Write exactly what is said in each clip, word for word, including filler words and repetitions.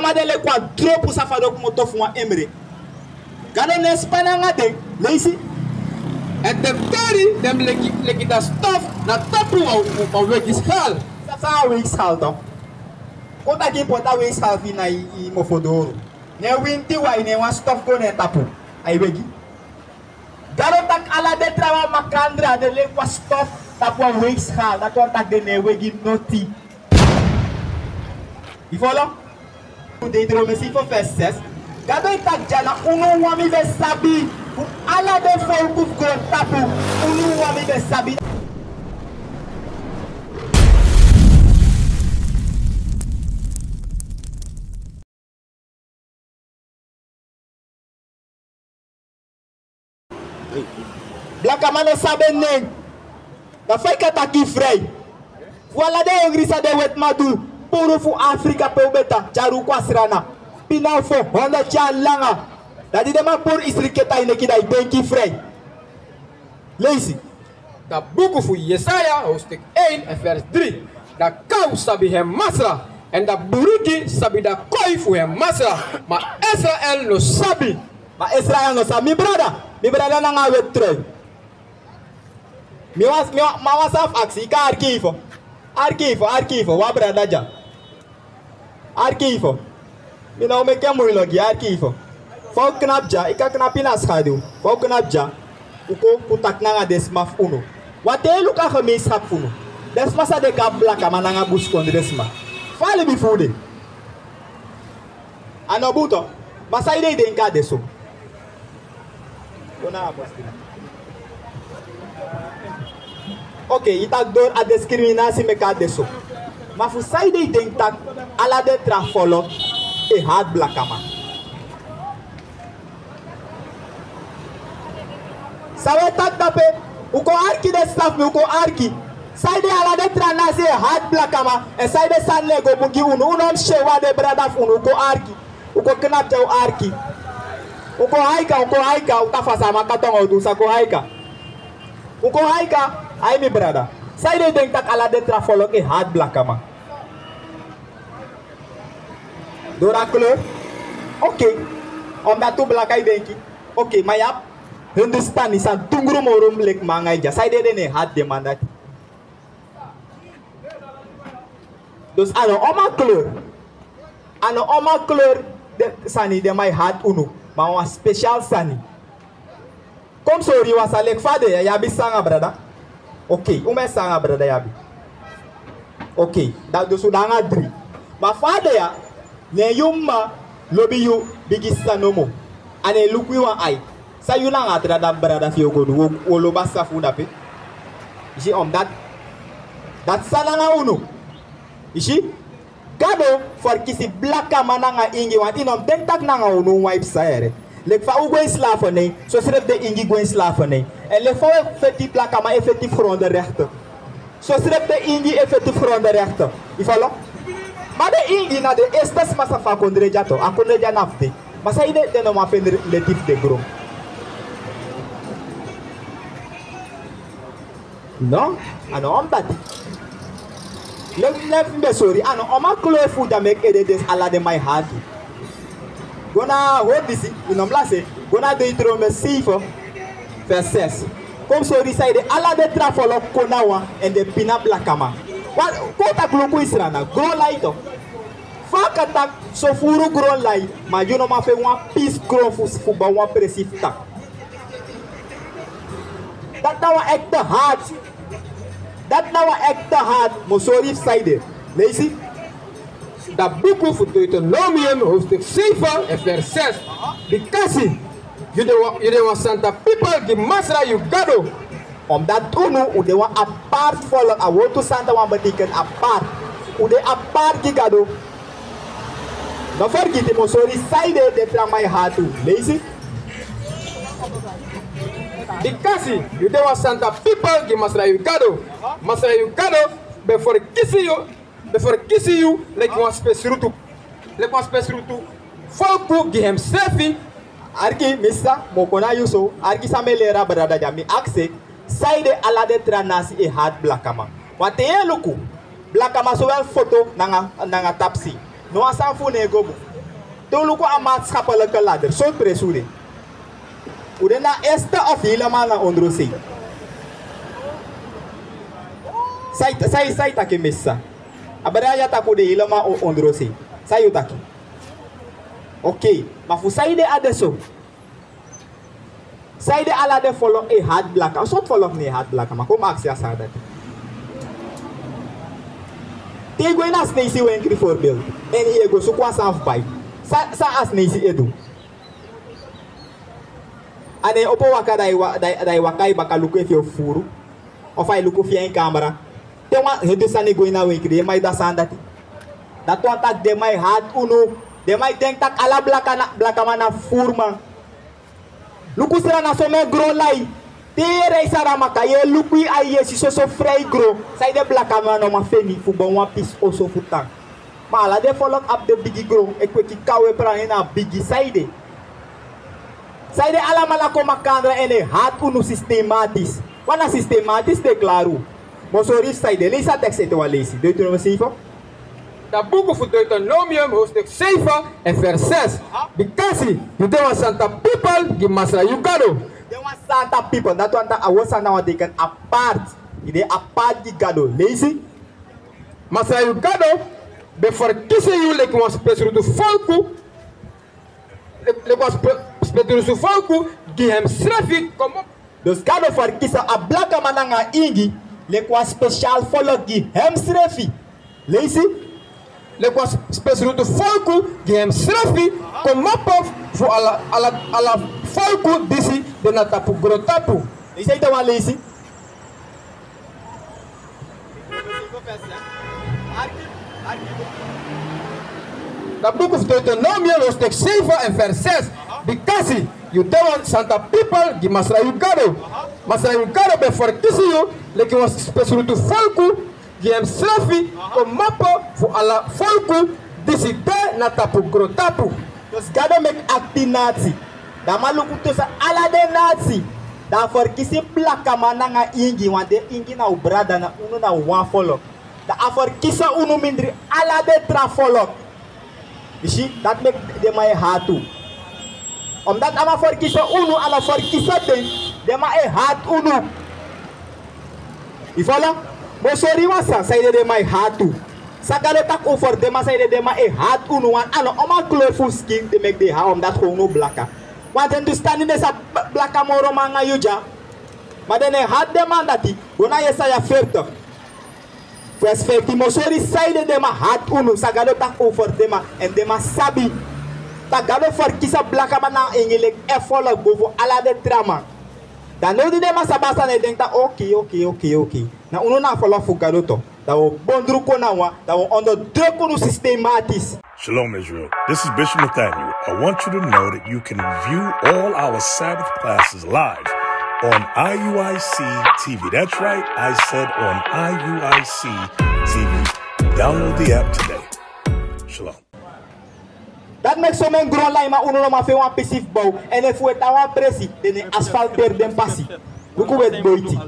Ma den leki wan dropu san fadon komoto fu wan emre. Gado no e span nanga den. Leisi. Èn den tori den leki, leki da stof na tapu wan, wan wegischaal. San, san a wegischaal dan? Kon taki poti a wegischaal fu yu na yu, yu mofo doro. Ne winti wai, ne wan stof go na en tapu. A e wegi. Gado taki ala den trawan makandra, den leki wan stof tapu wan wegischaal. Dati wani taki den no e wegi noti. Yu follow? Deuteronomy fo vers zes. Gado e taki dya na unu wan mi ben sabi. Fu ala den folku fu grontapu, unu wan mi ben sabi. Blakaman no sabi en nen. Na fa yu kan taki frei. Fu ala den ogri san den wetiman du, puru fu Afrika pe un ben tan, tyari un kon a Sranan. Pina un fo hondro yari langa. Da di den man puru yu sriketi a yu neki, da yu denki frei. Leisi. Da buku fu Yesaya, hoofdstuk één en vers drie. Da kaw sabi en masra, èn da buriki sabi da koi fu en masra, ma Israel no sabi. Ma Israel no sabi. Mi brada, mi brada nanga weti trui. Mi wan, mi wan, ma wan sani fu aksi, yu kan arki yu fo. Arki yu fo, arki yu fo, wan brada dya. Arki yu fo. Mi no o meki en muilogi, arki yu fo. Fa un knapu dya, yu kan knapu ini a skadu. Fa un knapu dya. Un kon, un taki nanga den sma fu unu. Wan ten yu luku a gemeenschap fu unu. Den sma san den kari blakaman nanga busikondre sma. Fa a libi fu un de. A no bun tu. Ma sanede yu denki a de so? Go na a bostra. Oké, yu taki dori a diskriminasi meki a de so. Ma fu sanede yu denki taki ala den tra folku e hati blakaman? San un e taki dape, un kon arki den sani fu mi, un kon arki. Sanede ala den tra nasi e hati blakaman, èn sanede sani no e go bun gi unu, unu no mus si wan den brada fu unu, un kon arki. Un kon knapu dya, un arki. Un kon haika, un kon haika, un tan fasi a man kan tongo tu, un sa kon haika. Un kon haika, ai mi brada. Sanede yu denki taki ala den tra folku e hati blakaman? Doro a kleur? Oké. Omdat un blaka yu denki. Oké, ma yu abi Hindustani san dungru moro leki mi nanga yu dya. Sanede den no e hati den man dati? Dus a no oma kleur. A no oma kleur den sani den man e hati unu. Ma wan spesial sani. Kon mi sori yu wan sani, leki fa a de ya, yu abi sisa nanga brada? Oké, un ben sisa nanga brada yu abi? Oké, da dus un de nanga dri. Ma fa a de ya, ne yu mma lobi yu bigi sisa nomo. A no e luku yu wan ai. San yu nanga a tra dati brada fu yu o go du, un o, un o lobi a sisa fu un dape? Yu si, omdat dati san nanga unu. Yu si? Gado ferkisi blakaman nanga ingi, want yu no mus denki taki nanga unu wan e psa yere. Leki fa un go ini slavernij, sosrefi den ingi go ini slavernij. Èn leki fa un e feti, blakaman e feti fu grondenrechten, sosrefi den ingi e feti fu grondenrechten. Yu follow? Ma den ingi na den eerste sma san fu a kondre dya tu. A kondre dya na fu den. Ma sanede den no man feni leti fu den gron? No, a no omdati. Leki, leki mi ben sori, a no oma kleur fu un dya meki ede den ala den man e hati. Go na, hori disi, yu no mus lasi en. Go na Deuteronomy seven, vers zes. Kon mi sori yu sanede ala den tra folku kon na wan, èn den pina blakaman. Wan, kon taki luku yu srana, gron lai tu. Fa a kan taki so furu gron lai, ma yu no man feni wan pisi gron fu, fu bow wan presi fu taki. Dati na wan echte hati. Dati na wan echte hati, mi o sori yu fu sanede. Leisi. Da buku fu Deuteronomium, hoofdstuk zeven en vers zes. Bikasi yu de wan, yu de wan santa pipel gi Masra yu Gado. Omdat unu, un de wan apart folku, a wortu santa wani betekent apart. Un de apart gi Gado. No fergiti, mi o sori yu sanede den tra man e hati unu. Leisi. Bikasi yu de wan santa pipel gi Masra yu Gado. Masra yu Gado ben ferkisi yu, ben ferkisi yu leki wan spesrutu, leki wan spesrutu folku gi hensrefi. Arki, mi sisa, mi o kon na yu so. Arki san mi e leri a brada dya, mi aksi en sanede ala den tra nasi e hati blakaman. Wan ten yu e luku, blakaman sowel foto nanga, nanga tapsi. No wan sani fu un no e go bun. Te un luku a maatschappelijke ladder, sortu presi un de? Un de na eerste of helemaal na ondrosei? Sai, sai, sai taki, mi sisa. A brada ya taki un de helemaal o-, ondrosei. Sai yu taki? Oké, ma fu saide a de so? Saide ala den folok e hati blaka? Sortu folok no e hati blaka? Ma kon mi aksi a sani dati. Te i go ini a Sneisi wenkri voorbeeld, èn i e go suku wan sani fu bai, san, san a Sneisi e du? A no e opo waka, da i wa-, da i, da i waka e baka luku efu yu o fufuru, of a e luku fi en kamera. Te wan hede sani go ini a wenkri, den man e du a sani dati. Dati wani taki den man e hati unu. Den man e denki taki ala blaka na, blakaman na fufuruman. Luku sra na somen gron lai. Te yu e rei Saramaka, yu e luku yu ai, yu e si soso frei gron. Saide blakaman no man feni fu bon wan pisi oso fu tan? Ma ala den folok abi den bigi gron, e kweki kaw e pran en na bigi. Saide? Saide alamala kon makandra èn e hati unu systematisch? Wan na systematisch den e klari unu. Mi o sori yu saide. Leisi a tekst ete wan leisi. Deuteronomium zeven. Da buku fu Deuteronomium hoofdstuk zeven en vers zes. Bikasi yu de wan santa pipel gi Masra yu Gado. De wan santa pipel, dati wani taki a word santa wani teken apart. Yu de apart gi Gado. Leisi. Masra yu Gado ben ferkisi yu leki wan spesrutu folku, leki, leki wan spe-, spesrutu folku gi hemsrefi, komopo. Dus Gado ferkisi a blakaman nanga ingi leki wan spesial folku gi hemsrefi. Leisi. Leki wan spe-, spesrutu folku gi hemsrefi, komopo fu ala, ala, ala folku disi de na tapu grontapu. Leisi ete wan leisi. Da buku fu Deuteronomium hoofdstuk zeven en vers zes. Bikasi yu de wan santa pipel gi Masra yu Gado. Masra yu Gado ben ferkisi yu leki wan spesrutu folku gi hemsrefi, komopo fu ala folku disi de na tapu grontapu. Dus Gado meki achttien natie. Dan a man luku tussen ala den natie. Dan a ferkisi blakaman nanga ingi, want den ingi na un brada, na unu na wan folok. Dan a ferkisi unu mindri ala den tra folok. Yu si, dati meki den man e hati unu. Omdat a man ferkisi unu, a no ferkisi den, den man e hati unu. Yu follow? Mi o sori yu wan sani, saide den man e hati unu. San Gado taki over den man, saide den man e hati unu, want a no allemaal kleur fu skin den meki den e hati, omdat gewoon unu blaka. Want den du sani, den sa b-, blaka moro man nanga yu dya. Ma den e hati den man dati. Go na Yesaya veertig. Vers vijftien, mi o sori saide den man hati unu, san Gado taki over den man, èn den man sabi taki Gado ferkisi blakaman nanga ingi leki en folok boven ala den tra man. Dan now di den man sabi a sani, den e denki taki, oké, oké, oké, oké. Na unu na a folok fu Gado toch. Dan wi o bondru kon na wan, dan wi o onderdruk unu systematisch. Shalom, Israel. This is Bishop Nathaniel. I want you to know that you can view all our Sabbath classes live on I U I C T V. That's right, I said on I U I C T V. Download the app today. Shalom. Dati meki somen gron lai, ma unu no man feni wan pisi fu bow. Èn efu wi e tan wan presi, den e asfalteri den pasi. Luku wi e boiti.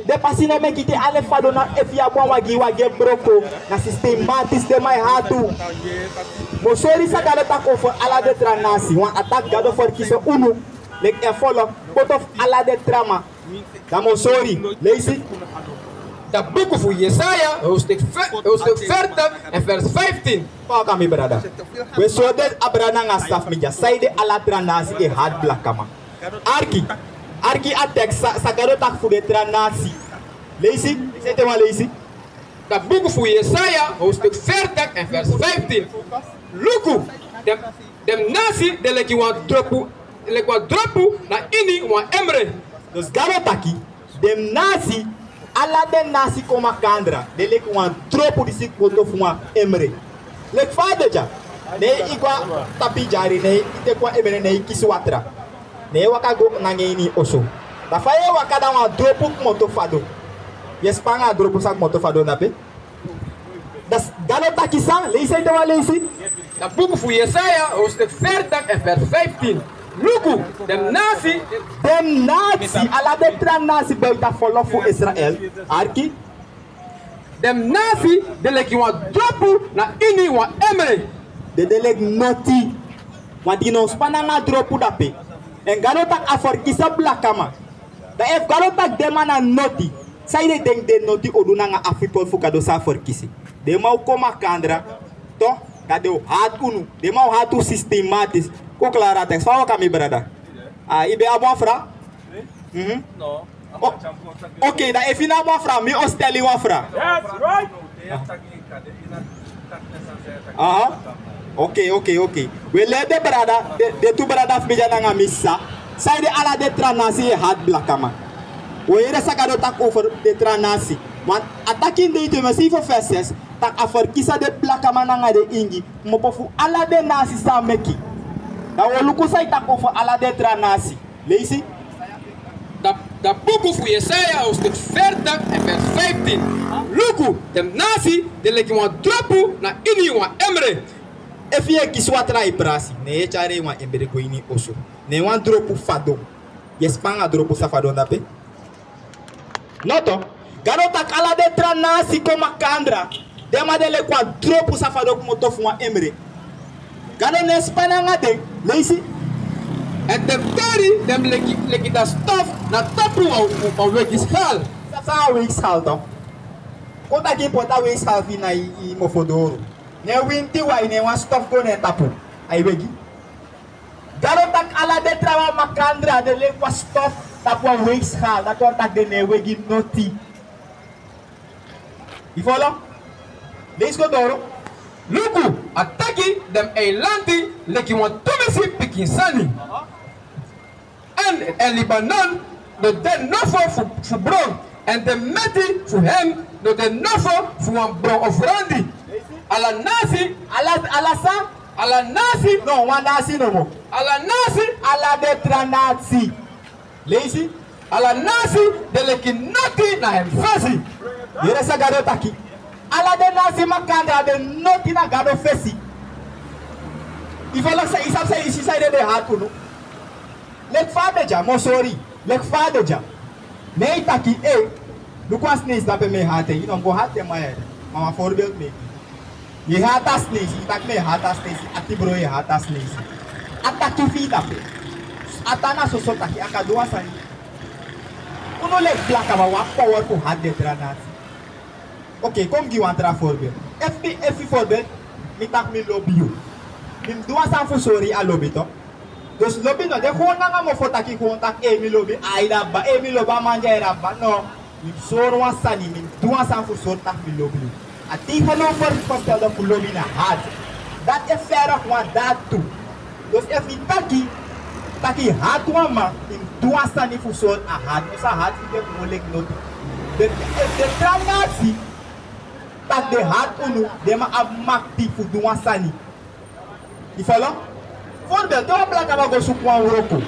Den pasi no meki te ala fadon, na efu yu abi wan wagi, wagi e broko. Na systematisch den man e hati unu. Mi o sori san Gado taki over ala den tra nasi. Want a taki Gado ferkisi unu leki en folok boven ala den tra man. Dan mi o sori, leisi. Da buku fu Yesaya, hoofdstuk ve-, hoofdstuk veertig en vers vijftien. Paka mi brada. Wi e sori den a brada nanga sisa fu mi dya, saide ala tra nasi e hati blakaman. Arki, arki a tekst, san, san Gado taki fu den tra nasi. Leisi, seti wan leisi. Da buku fu Yesaya, hoofdstuk veertig en vers vijftien. Luku, den, den nasi de leki wan dropu, leki wan dropu na ini wan emre. Dus Gado taki, den nasi, ala den nasi kon makandra, de leki wan dropu disi kmoto fu wan emre. Leki fa a de dya, ne i go na tapu dyari, ne i teki wan emre, ne i kisi watra. Ne i waka go nanga en ini oso. Dan fa i e waka, dan wan dropu kmoto fadon. Yu e span a dropu san kmoto fadon drape. Dan Gado taki san, leisi ete wan leisi. Da buku fu Yesaya, hoofdstuk veertig en vers vijftien. Luku, den nasi. Den nasi, ala den tra nasi buiten folok fu Israel. Arki. Den nasi de leki wan dropu na ini wan emre. Den de leki noti. Wan di no span nanga dropu dape. Èn Gado taki a ferkisi blakaman. Dan efu Gado taki den man na noti, san yu e denki den noti o du nanga a pipel fu Gado san a ferkisi? Den man o kon makandra. Toch, dan den o hati unu. Den man o hati unu systematisch. Kon klari a tekst. Fa a waka, mi brada? A, yu ben abi wan vraag? Mhm. No. O-, oké, dan efu yu no abi wan vraag, mi o stel yu wan vraag. Aha. Oké, oké, oké. We, leti den brada, den, den tu brada fu mi dya nanga mi sisa. Sanede ala den tra nasi e hati blakaman? We, yere san Gado taki over den tra nasi. Want a taki ini Deuteronomium seven vers zes, taki a ferkisi den blakaman nanga den ingi kmopo fu ala den nasi san a meki. Dan wi o luku san yu taki over ala den tra nasi. Leisi. Da, da buku fu Yesaya, hoofdstuk veertig en vers vijftien. Luku, den nasi de leki wan dropu na ini wan emre. Efu yu e kisi watra e prasi, ne yu e tyari wan emre go ini oso. Ne wan dropu fadon. Yu e span a dropu san fadon dape? Noto. Gado taki ala den tra nasi kon makandra. Den man de leki wan dropu san fadon komoto fu wan emre. Gado no e span nanga den. Leisi. Èn den teri den leki, leki da stof na tapu wan, wan weigi skal. San, san a weigi skal dan? Kon taki yu poti a weigi skal fu yu na yu, yu mofodoru. Ne winti wai, ne wan stof go na en tapu. A e weigi. Gado taki ala den trawan makandra de leki wan stof tapu wan weigi skal. Dati wani taki den no e weigi noti. Yu follow? Leisi go doro. Luku, a taki den eilanti leki wan tumisi pikin sani. Èn, èn Libanon no de nofo fu, fu bron, èn den meti fu en no de nofo fu wan bron of randi. Ala nasi, ala, ala san? Ala nasi. No, wan nasi nomo. Ala nasi. Ala den tra nasi. Leisi. Ala nasi de leki noti na en fesi. Yere san Gado taki. Ala den nasi makandra de noti na Gado fesi. Yu follow san, yu sabi san, yu si san den de hati unu. Leki fa a de dya, mi o sori. Leki fa a de dya. Ne yu taki, eh, luku a snesi dape, mi e hati en. Yu no go hati den man ya. Ma wan voorbeeld mi e gi. Yu e hati a snesi, yu taki mi e hati a snesi, ati bro, yu e hati a snesi. A taki fi yu dape. A tan na soso taki, a kan du wan sani. Unu leki blakaman, wi abi power fu hati den tra nasi. Oké, kon mi gi wan tra voorbeeld. Efu mi, efu voorbeeld, mi taki mi lobi yu. Mi mus du wan sani fu sori a lobi, toch? Dus lobi no de gewoon nanga mofo taki, gewoon taki, eh, mi lobi a ede a baba, eh, mi lobi a man di a ede a baba. No. Mi mus sori wan sani, mi mus du wan sani fu sori taki mi lobi yu. A tegenovergestelde fu lobi na hati. Dati e verg wan daad tu. Dus efu yu taki, taki yu hati wan man, yu mus du wan sani fu sori a hati. Dus a hati fu yu de gewoon leki noti. Den, efu den tra nasi taki den hati unu, den man abi makti fu du wan sani. Yu follow? Voorbeeld, te wan blakaman go suku wan wroko.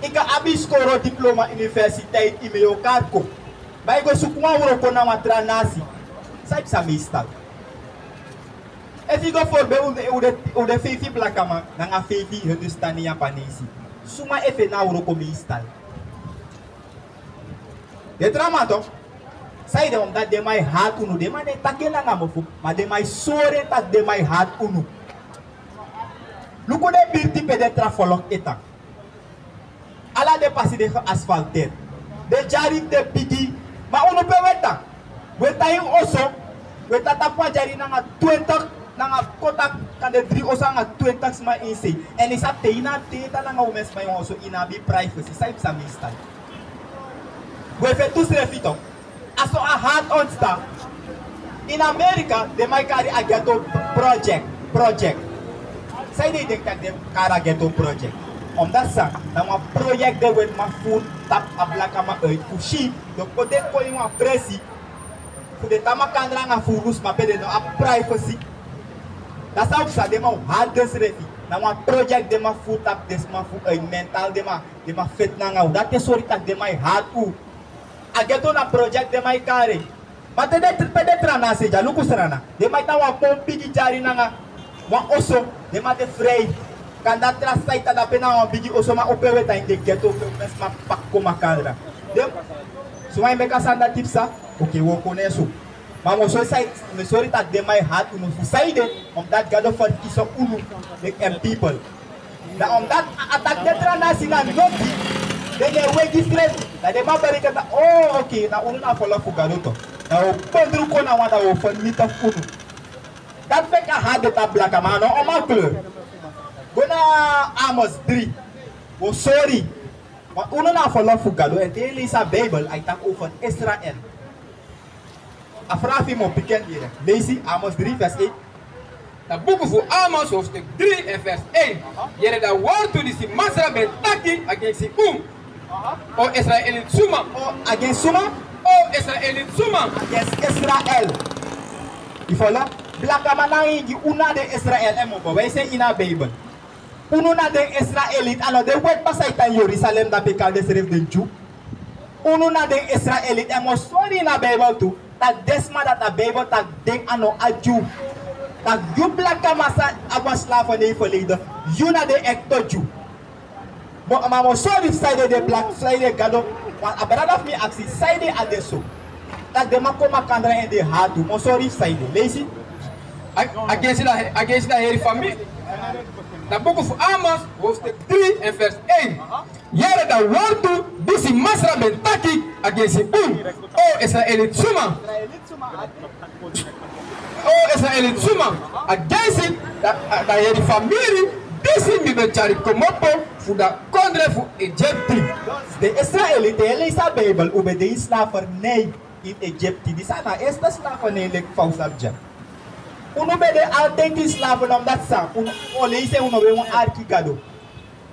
Yu kan abi skoro, diploma, universiteit, yu mediocre kon. Ma yu go suku wan wroko na wan tra nasi. San yu psa meestal? Efu yu go voorbeeld, un de, un de, un de feifi blakaman nanga feifi Hindustani, Yapanesi. Suma e feni a wroko meestal? Den tra man, toch? Sanede? Omdat den man e hati unu, den man no e taki en nanga mofo, ma den man e sori en taki den man e hati unu. Luku den birti pe den tra folok e tan. Ala den pasi den geasfalteer. Den dyari de bigi. Ma unu, pe un e tan? Un e tan ini oso. Un e tan tapu wan dyari nanga twintig, nanga kota, kande dri oso nanga twintig sma ini sei. Èn yu sabi, te yu na, te yu e tan nanga omeni sma ini wan oso, yu no abi privacy. San yu psa meestal? Un e feti unsrefi, toch. A so a hati ontstaan. Ini Amerika den man e kari a ghetto project, project. Sanede yu denki taki den kari a ghetto project? Omdat san, na wan project den wetiman furu tapu a blakaman uit fu si, den poti den kon ini wan presi fu den tan makandra nanga furu sma pe den no abi privacy. Dati san wi psa, den man o hati densrefi. Na wan project den man furu tapu den sma fu uit, mental den man, den man feti nanga unu. Dati e sori taki den man e hati unu. A ghetto na project den man e kari. Ma te den, pe den tra nasi e dya, luku Sranan. Den man e tan wan bon bigi dyari nanga wan oso, den man de frei. Kande a tra san e tan dape na wan bigi oso, ma un, pe un e tan ini den ghetto, pe un, sma paki kon makandra. Den, suma e meki a sani dati psa? Oké, wi o kon na en so. Ma mi o sori san, mi sori taki den man e hati unu fu saide, omdat Gado ferkisi unu leki en pipel. Dan omdat a taki den tra nasi na noti, den no e wegi srefi, dan den man bereken taki, oh, oké, na unu na folku fu Gado toch. Dan wi o kondru kon na wan, dan wi o fernietig unu. Dati meki a hati de tapu blakaman, no, oma kleur. Go na Amos dri. Wi o sori. Ma unu na folku fu Gado, èn te yu leisi a Bijbel, a e taki over Israel. A fraga fu yu mi o piki en yere. Leisi Amos dri vers één. Na buku fu Amos hoofdstuk drie en vers één. Yere da wortu disi Masra ben taki against unu. O Israeliti suma. O against suma? O Israeliti suma. Against Israel. Yu follow? Blakaman, na unu na den Israel, èn mi o bewijs en ini a Bijbel. Unu na den Israeliti, a no den weti pasa e tan Jerusalem, dati e kari densrefi den Dyu. Unu na den Israeliti, èn mi o sori yu na Bijbel tu, taki den sma dati a Bijbel taki den a no a Dyu. Taki yu blakaman san abi wan slavernij verleden, yu na den echte Dyu. Ma mi o sori yu saide den blaka, saide Gado, wan a brada fu mi aksi saide a de so. Taki den man kon makandra ini den hati tu, mi o sori yu saide. Leisi. A, against da, against da heri famiri. Na buku fu Amos, hoofdstuk drie en vers één. Yere da wortu disi Masra ben taki against unu. O Israeliti suma. O Israeliti suma. Against da, da heri famiri disi mi ben tyari komopo fu da kondre fu Egipti. Den Israeliti, te yu leisi a Bijbel, un ben de ini slavernij ini Egipti. Disi a no a eerste slavernij leki fa un sabi dya. Unu ben de altijd ini slavernij, omdat san, unu o leisi, unu no ben wani arki Gado.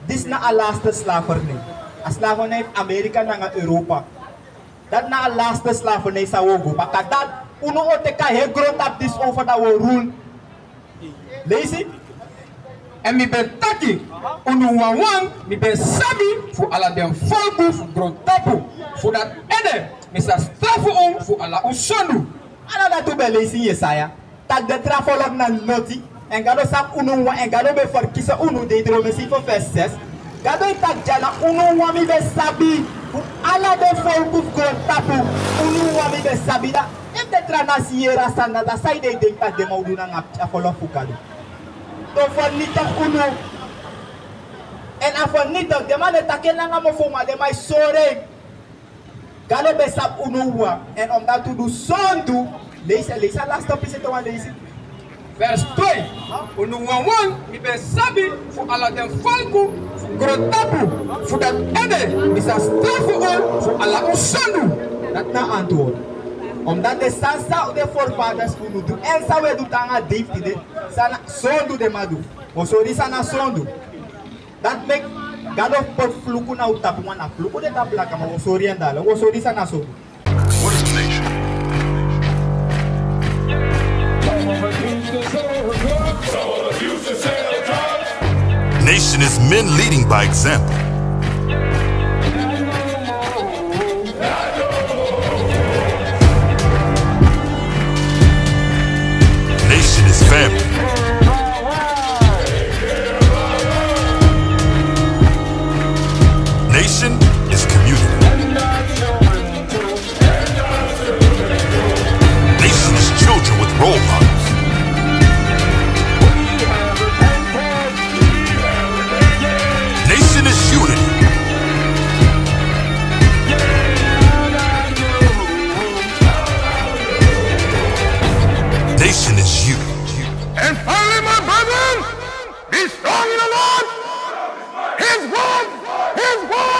Disi na a laatste slavernij. A slavernij fu Amerika nanga Europa. Dati na a laatste slavernij san un o go. Baka dati, unu o teki a heri grontapu disi over, dan un o rule. Leisi. Èn mi ben taki, unu wanwan mi ben sabi fu ala den folku fu grontapu. Fu dati ede mi sa strafu unu fu ala un sondu. A no dati un ben leisi ini Yesaya. Taki den tra folku na noti. Èn Gado sabi unu wanwan, èn Gado ben ferkisi unu, Deuteronomium zeven vers zes. Gado e taki dya, na unu wanwan mi ben sabi fu ala den folku fu grontapu. Unu wanwan mi ben sabi. Dan efu den tra nasi yere a sani dati, dan san den e denki taki den man o du nanga a folku fu Gado? Den o fernietig unu. Èn a fernietig, den man no e taki en nanga mofu, ma den man e sori en. Gado ben sabi unu wanwan, èn omdat un du sondu, leisi, leisi a laatste pisi, te wan leisi. Vers twee. Unu wanwan mi ben sabi fu ala den folku fu grontapu, fu dati ede mi sa strafu unu fu ala un sondu. Dati na a antwoord. Omdat den sani san den voorvaders fu unu du, èn san un e du te nanga dei fu tide, san na sondu den man du. Un o sori san na sondu. Dati meki Gado poti fluku na un tapu, ma na fluku de tapu blakaman. Un o sori en dala, un o sori san na sondu. What is a nation? Nation is men leading by example. Nation is family. Nation is community. Nation is children with role models. Nation is unity. Nation is you. And finally, my brethren, be strong in the Lord. His word, his word.